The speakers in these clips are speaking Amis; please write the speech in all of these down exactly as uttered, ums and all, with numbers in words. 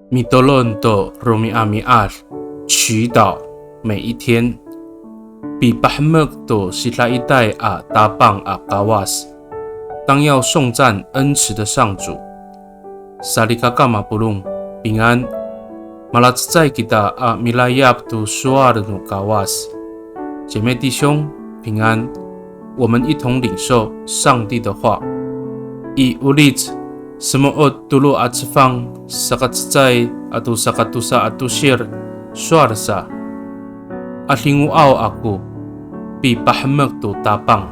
Mitolon to romi'ami'ad, 祈祷每一天。Pipahemek to sidaitay a Tapang a Kawas, 当要颂赞恩慈的上主。Salikaka mapolong, 平安。Malacecay kita a milayap to sowal no Kawas. 姐妹弟兄，平安。我们一同领受上帝的话。I Olic semo'ot tolo a cefang, sakacecay ato sakatosa a tosir, sowal sa. 'Adingoaw ako, pipahemek to Tapang.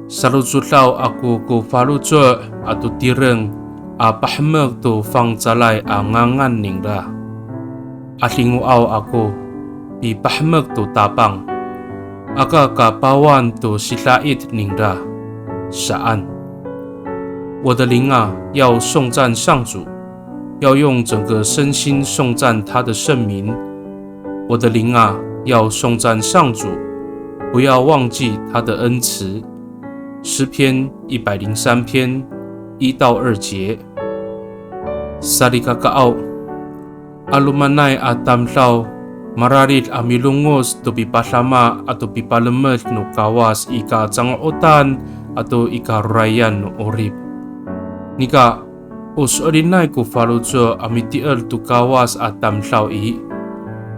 Salocodaw ako ko faloco' ato tireng a pahemek to fangcalay a ngangan ningra. 'Adingoaw ako, pipahemek to Tapang. Aka kapawan to sida'it ningra, saan. 我的灵啊，要颂赞上主，要用整个身心颂赞他的圣名。我的灵啊，要颂赞上主，不要忘记他的恩慈。诗篇一百零三篇一到二节。Salikakaaw, 'alomanay a tamdaw mararid a milongoc to pipadama ato pipalemed no Kawas i kacango'otan ato i karorayan no 'orip. Nika, o so'elinay ko faloco' a miti'er to Kawas a tamdaw i,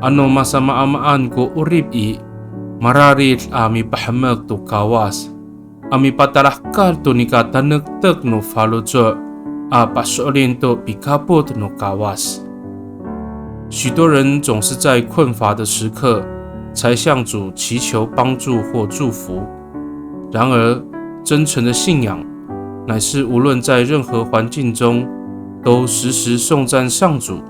ano masamaamaan ko 'orip i, mararid a mipahemek to Kawas a mipatalahekal to nika tanektek no faloco' a paso'elin to pikapot no Kawas. 许多人总是在困乏的时刻才向主祈求帮助或祝福，然而真诚的信仰乃是无论在任何环境中，都时时颂赞上主，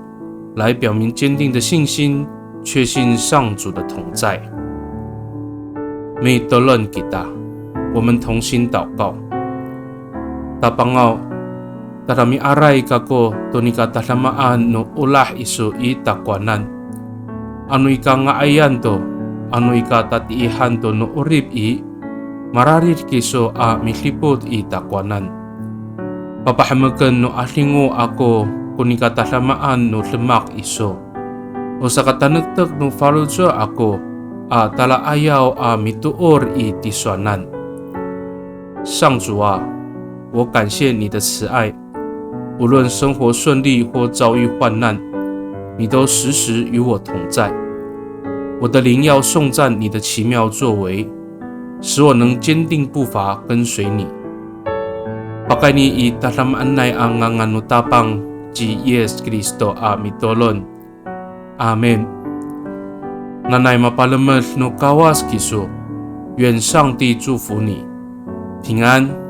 来表明坚定的信心，确信上主的同在。Mitolon kita, 我们同心祷告。Tapangaw, tada miaray kako to nika tadamaan no olah iso i takowanan. Ano i kanga'ayan to, ano i katatiihan to no 'orip i, mararid kiso a midipot i takowanan. Papahemeken no 'adingo ako ko nika tadamaan no demak iso. O sakatanektek no faloco' ako a tala'ayaw a mitoor i tisowanan. 上主啊，我感谢你的慈爱，无论生活顺利或遭遇患难，你都时时与我同在。我的灵要颂赞你的奇妙作为，使我能坚定步伐跟随你。Pakayni i tadamaanay a ngangan no Tapang ci Yis Kristo a mitolon. Amin. Nanay mapalemed no Kawas kiso. 愿上帝祝福你，平安。